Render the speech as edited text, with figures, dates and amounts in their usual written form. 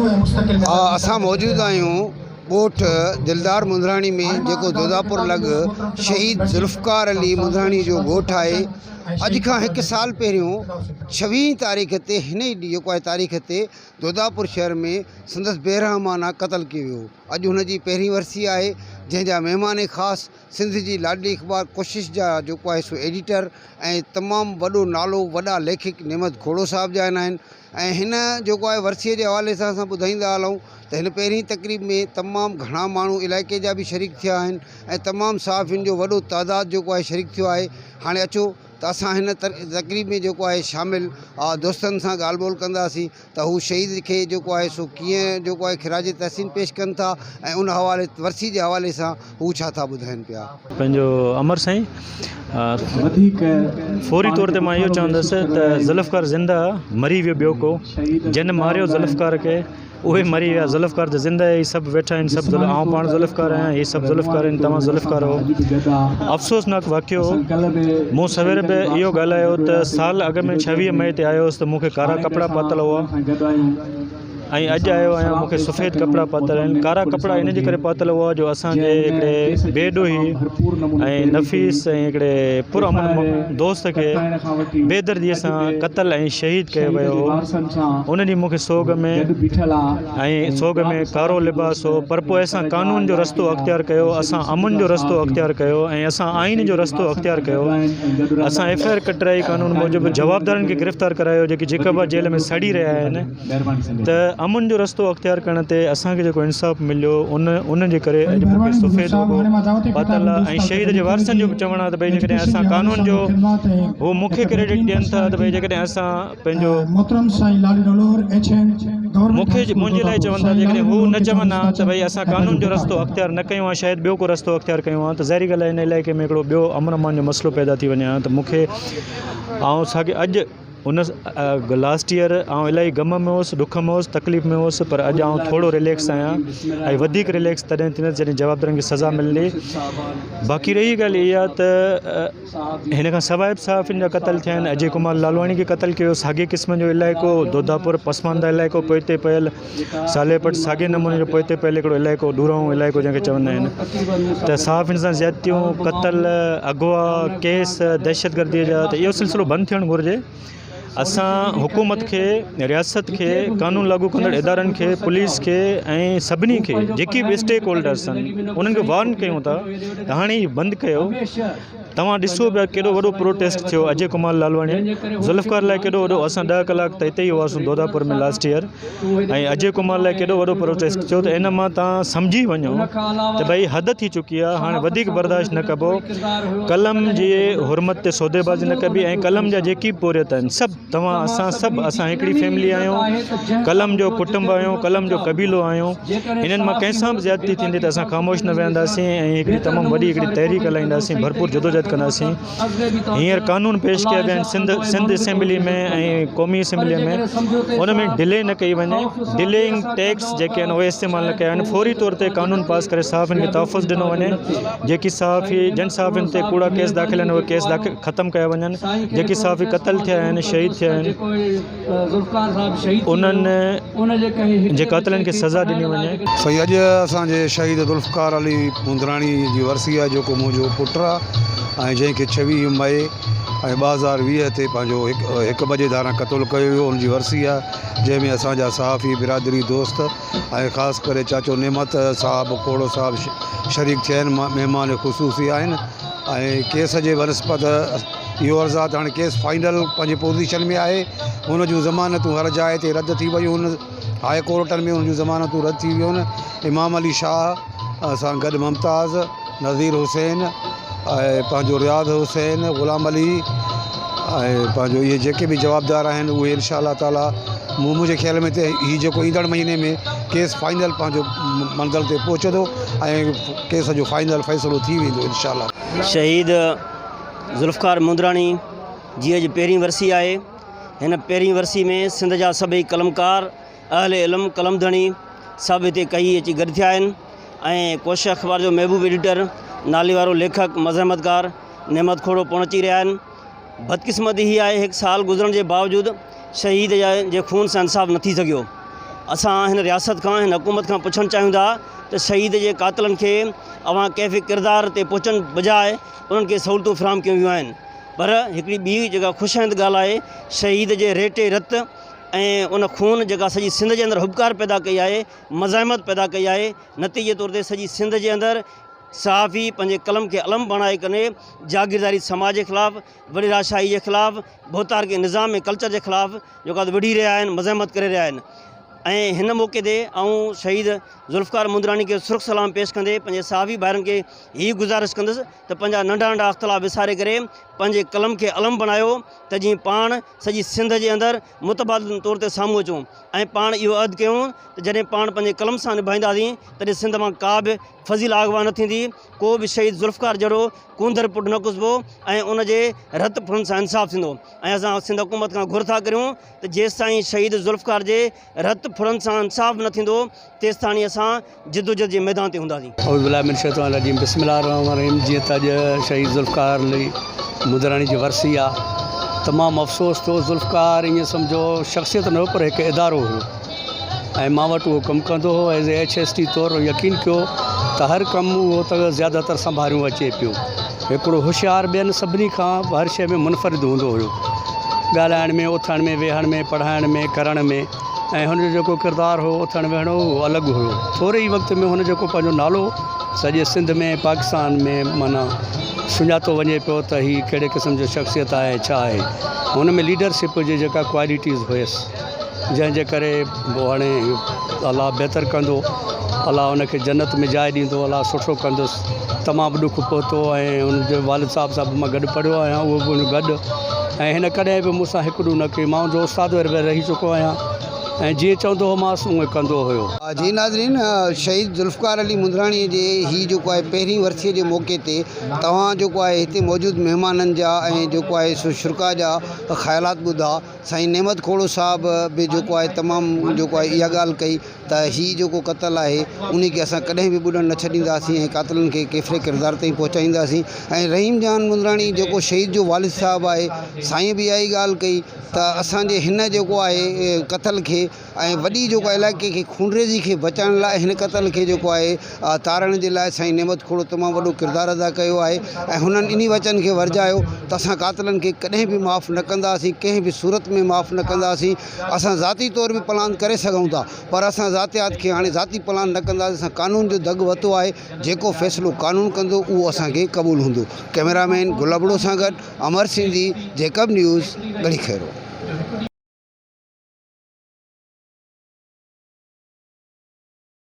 اسان موجود آهيون ڳوٺ دلدار مندراڻي ۾ جيڪو دوداپور لڳ شهيد ذوالفقار علي مندراڻي جو ڳوٺ آهي اڄ کان هڪ سال پهريون ڇويهين تاريخ تي هن ئي جيڪو آهي تاريخ تي دوداپور شهر ۾ سندس بيرحمانه قتل ڪيو ويو اڄ هن جي پهرين ورسي آهي جنهن جا مهمان خاص سنڌ جي لاڏلي اخبار ڪوشش جا جيڪو آهي سو ايڊيٽر ۽ تمام وڏو نالو وڏا ليکڪ نعمت کوڙو صاحب جا آهن ۽ هن جيڪو آهي ورسيء جي حوالي سان اسان ٻڌائيندا هلون ته هن پهرين تقريب ۾ تمام گهڻا ماڻهو علائقي جا به شريڪ ٿيا آهن ۽ تمام صحافين جو وڏو تعداد جيڪو آهي شريڪ ٿيو آهي هاڻي اچو ته اسان هن تقريب ۾ جيڪو آهي شامل دوستن سان ڳالهه ٻولهه ڪنداسين ته هو شهيد کي جيڪو آهي سو ڪيئن جيڪو آهي خراج تحسين پيش ڪن ٿا ۽ ان حوالي ورسي جي حوالي سان هو ڇا ٿا ٻڌائين پيا. پنهنجو امر سائين فوري طور تي مان اهو چوندس ته ذوالفقار زنده آ مري ويو ٻيو ڪو جن ماريو ذوالفقار کي اهي مري ويا ذوالفقار ته زنده آهي هي سڀ ويٺا آهن سڀ آئون پاڻ ذوالفقار آهيان هي سڀ ذوالفقار آهن توهان ذوالفقار هو افسوسناڪ واقعو هو مون سوير به اهو ڳالهايو ته سال اڳ ۾ ڇويهه مئي تي آيو هوس ته مون کي ڪارا ڪپڙا پاتل هئا ۽ اڄ آيو آهيان مون کي سفيد ڪپڙا پاتل آهن ڪارا ڪپڙا ان جي ڪري پاتل هئا جو اسان جي هڪڙي بي ڏوهي ۽ نفيس ۽ هڪڙي پر امن دوست کي بي دردي سان قتل ۽ شهيد ڪيو ويو هو ان ڏينهن مون کي سوڳ ۾ ۽ سوڳ ۾ ڪارو لباس هو پر پوء اسان قانون جو رستو اختيار ڪيو اسان امن جو رستو اختيار ڪيو ۽ اسان آئين جو رستو اختيار ڪيو اسان ايف I R ڪٽرائي قانون موجب جوابدارن کي گرفتار ڪرايو جيڪي جيڪب آباد جيل ۾ سڙي رهيا آهن ته امن جو رستو اختيار ڪرڻ تي اسان کي جيڪو انصاف مليو ان ان جي ڪري اڄ مون کي سفيد وڳو پاتل آهي ۽ شهيد جي وارثن جو به چوڻ آهي ته ڀئي جيڪڏهن اسان قانون جو هو مون کي ڪريڊٽ ڏين ٿا ته ڀئي جيڪڏهن اسان پنهنجو مون کي منهنجي لاء چون ٿا جيڪڏهن هو نه چون ها ته ڀئي اسان قانون جو رستو اختيار نه ڪيون ها شايد ٻيو ڪو رستو اختيار ڪيون ها ته ظاهري ڳالهه آهي هن علائقي ۾ هڪڙو ٻيو امن امان جو مسئلو پيدا ٿي وڃي ها ته مون کي آئون ساڳي اڄ ان لاسٽ ايئر آئون الاهي غم ۾ هوس ڏک ۾ هوس تڪليف ۾ هوس پر اڄ آئون ٿورو رليڪس آهيان ۽ وڌيڪ رليڪس تڏهن ٿيندس جڏهن جوابدارن کي سزا ملندي باقي رهي ڳالهه اها ته هن کان سواء به صحافين جا قتل ٿيا آهن اجي ڪمار لالواڻي کي قتل ڪيو ساڳي قسم جو علائقو دوداپور پسمانده علائقو پوئتي پيل صالح پٽ ساڳئي نموني جو پوئتي پيل هڪڙو علائقو ڏورانهون علائقو جنهن کي چوندا آهن ته صحافين سان زيادتيون قتل اغوا ڪيس دهشتگردي جا ته اهو سلسلو بند ٿيڻ گهرجي اسان حڪومت کي رياست کي قانون لاڳو ڪندڙ ادارن کي پوليس کي ۽ سڀني کي جيڪي به اسٽيڪ هولڊرس آهن انهن کي وارن ڪيون ٿا ته هاڻي هي بند ڪيو توهان ڏسو پيا ڪيڏو وڏو پروٽيسٽ ٿيو اجي ڪمار لالواڻي ذوالفقار لاء ڪيڏو وڏو اسان ڏهه ڪلاڪ ته اتي ئي هئاسون دوداپور ۾ لاسٽ ايئر ۽ اجي ڪمار لاء ڪيڏو وڏو پروٽيسٽ ٿيو ته ان مان توهان سمجهي وڃو ته ڀئي حد ٿي چڪي آهي هاڻي وڌيڪ برداشت نه ڪبو قلم جي حرمت تي سوديبازي نه ڪبي ۽ قلم جا جيڪي به پورهيت آهن سڀ توهان اسان سڀ اسان هڪڙي فيملي آهيون قلم جو ڪٽنب آهيون قلم جو قبيلو آهيون انهن مان ڪنهن سان به زيادتي ٿيندي ته اسان خاموش نه ويهنداسين ۽ هڪڙي تمام وڏي هڪڙي تحريڪ هلائينداسين ڀرپور جدوجهد ڪنداسين هينئر قانون پيش ڪيا ويا آهن سنڌ سنڌ اسيمبلي ۾ ۽ قومي اسيمبلي ۾ ان ۾ ڊلي نه ڪئي وڃي ڊلينگ ٽيڪس جيڪي آهن اهي استعمال نه ڪيا وڃن فوري طور تي قانون پاس ڪري صحافين کي تحفظ ڏنو وڃي جيڪي صحافي جن صحافين تي ڪوڙا ڪيس داخل آهن اهي ڪيس داخل ختم ڪيا وڃن جيڪي صحافي قتل ٿيا آهن شهيد ٿيا آهن انهن جي قاتلن کي سزا ڏني وڃي. سائين اڄ اسان جي شهيد ذوالفقار علي مندراڻي جي ورسي آهي جيڪو منهنجو پٽ آهي ۽ جنهن کي ڇويهه مئي ۽ 2020 تي پنهنجو هڪ بجي ڌاران قتل ڪيو ويو ان جي ورسي آهي جنهن ۾ اسان جا صحافي برادري دوست ۽ خاص ڪري چاچو نعمت صاحب کوڙو صاحب شريڪ ٿيا آهن مهمان خصوصي آهن ۽ ڪيس جي بنسبت اهو عرض آهي ته هاڻي ڪيس فائنل پنهنجي پوزيشن ۾ آهي هن جون ضمانتون هر جاء تي رد ٿي ويون آهن هاء ڪورٽن ۾ هن جون ضمانتون رد ٿي ويون آهن امام علي شاهه سان گڏ ممتاز نذير حسين ۽ پنهنجو رياض حسين غلام علي ۽ پنهنجو اهي جيڪي به جوابدار آهن اهي انشاء الله تعاليٰ مون منهنجي خيال ۾ ته هي جيڪو ايندڙ مهيني ۾ ڪيس فائنل پنهنجو منزل تي پهچندو ۽ ڪيس جو فائنل فيصلو ٿي ويندو انشاء الله. شهيد ذوالفقار مندراڻي جي اڄ پهرين ورسي آهي. هن پهرين ورسي ۾ سنڌ جا سڀئي قلمڪار، اهل علم، قلم ڌڻي سڀ هتي ڪهي اچي گڏ ٿيا آهن ۽ ڪوشش اخبار جو محبوب ايڊيٽر، ناليوارو ليکڪ، مزاحمتگار نعمت کوڙو پڻ اچي رهيا آهن. بدقسمتي هي آهي هڪ سال گذرڻ جي باوجود شهيد جي خون سان انصاف نه ٿي سگهيو. اسان هن رياست کان هن حڪومت کان پڇڻ چاهيون ٿا ته شهيد جي قاتلن کي اوهان ڪيفي ڪردار تي پهچڻ بجاء انهن کي سهولتون فراهم ڪيون ويون آهن پر هڪڙي ٻي جيڪا خوش آئند ڳالهه آهي شهيد جي ريٽي رت ۽ ان خون جيڪا سڄي سنڌ جي اندر هٻڪار پيدا ڪئي آهي مزاحمت پيدا ڪئي آهي نتيجي طور تي سڄي سنڌ جي اندر صحافي پنهنجي قلم کي علم بڻائي ڪري جاگيرداري سماج جي خلاف وڏيرا شاهي جي خلاف ڀوتارڪي نظام ۽ ڪلچر جي خلاف جيڪو آهي وڙهي رهيا آهن مزاحمت ڪري رهيا آهن ۽ هن موقعي تي آئون شهيد ذوالفقار مندراني کي سرخ سلام پيش ڪندي پنهنجي صحافي ڀائرن کي هي گذارش ڪندس ته پنهنجا ننڍا ننڍا اختلاف وساري ڪري پنهنجي قلم کي علم بڻايو ته جيئن پاڻ سڄي سنڌ جي اندر متبادل طور تي سامهون اچون ۽ پاڻ اهو عهد ڪيون ته جڏهن پاڻ پنهنجي قلم سان نڀائينداسين تڏهن سنڌ مان ڪا به فضيل اغوا نه ٿيندي ڪو به شهيد ذوالفقار جهڙو ڪونڌر پٽ نه ڪسبو ۽ ان جي رت ڦڙن سان انصاف ٿيندو ۽ اسان سنڌ حڪومت کان گهر ٿا ڪريون ته جيستائين شهيد ذوالفقار جي رت ڦڙن سان انصاف نه ٿيندو تيستاڻي اسان جدوجھد جي ميدان تي هونداسين. اعوذ بالله من الشيطان الرجيم بسم الله الرحمن الرحيم جيئن ته اڄ شهيد ذوالفقار علي مدراڻي جي ورسي آ تمام افسوس ٿيو ذوالفقار ائين سمجهو شخصيت نه هو پر هڪ ادارو هيو ۽ مان وٽ اهو ڪم ڪندو هو as a H S T طور يقين ڪيو ته هر ڪم اهو ته زياده تر سنڀاريون اچي پيو هڪڙو هوشيار ٻين سڀني کان هر شيء ۾ منفرد هوندو هيو ڳالهائڻ ۾ اٿڻ ۾ ويهڻ ۾ پڙهائڻ ۾ ڪرڻ ۾ ۽ هن جو جيڪو ڪردار هو اٿڻ ويهڻ هو اهو الڳ هيو ٿوري ئي وقت ۾ هن جيڪو پنهنجو نالو سڄي سنڌ ۾ پاڪستان ۾ معنيٰ سڃاتو وڃي پيو ته هي ڪهڙي قسم جو شخصيت آهي ڇا آهي هن ۾ ليڊرشپ جي جيڪا ڪوالٽيز هيس جنهن جي ڪري پوء هاڻي الله بهتر ڪندو الله ان کي جنت ۾ جاء ڏيندو الله سٺو ڪندس تمام ڏک پهتو ۽ ان جي والد صاحب سان به مان گڏ پڙهيو آهيان اهو به ان گڏ ۽ هن ڪڏهن به مون سان هڪ ڏينهن نه ڪئي مان ان جو استاد رهي چڪو آهيان ۽ جيئن چوندو هومانس اونئن ڪندو هيو. جي ناظرين شهيد ذوالفقار علي مندراڻي جي هي جيڪو آهي پهرين ورسي جي موقعي تي توهان جيڪو آهي هتي موجود مهمانن جا ۽ جيڪو آهي سو شرڪا جا خيالات ٻڌا سائين نعمت کوڙو صاحب به جيڪو آهي تمام جيڪو آهي اها ڳالهه ڪئي ته هي جيڪو قتل آهي انهي کي اسان ڪڏهن به ٻڏڻ نه ڇڏينداسين ۽ قاتلن کي ڪيفري ڪردار تائين پهچائينداسين ۽ رحيم جان مندراڻي جيڪو شهيد جو والد صاحب آهي سائين به اها ئي ڳالهه ڪئي ته اسان جي هن جيڪو آهي قتل کي ۽ وڏي جيڪو علائقي کي خونريزي کي بچائڻ لاء هن قتل کي جيڪو آهي تارڻ جي لاء سائين نعمت کوڙو تمام وڏو ڪردار ادا ڪيو آهي ۽ هنن انهي وچن کي ورجايو ته اسان قاتلن کي ڪڏهن به معاف نه ڪنداسين ڪنهن به صورت ۾ معاف نه ڪنداسين اسان ذاتي طور به پلان ڪري سگهون ٿا پر اسان ذاتيات کي هاڻي ذاتي پلان نه ڪنداسين اسان قانون جو دڳ وتو آهي جيڪو فيصلو قانون ڪندو اهو اسان کي قبول هوندو ڪئميرا مين گل ابڙو سان گڏ امر سنڌي جيڪب نيوز ڳڙهي خيرو.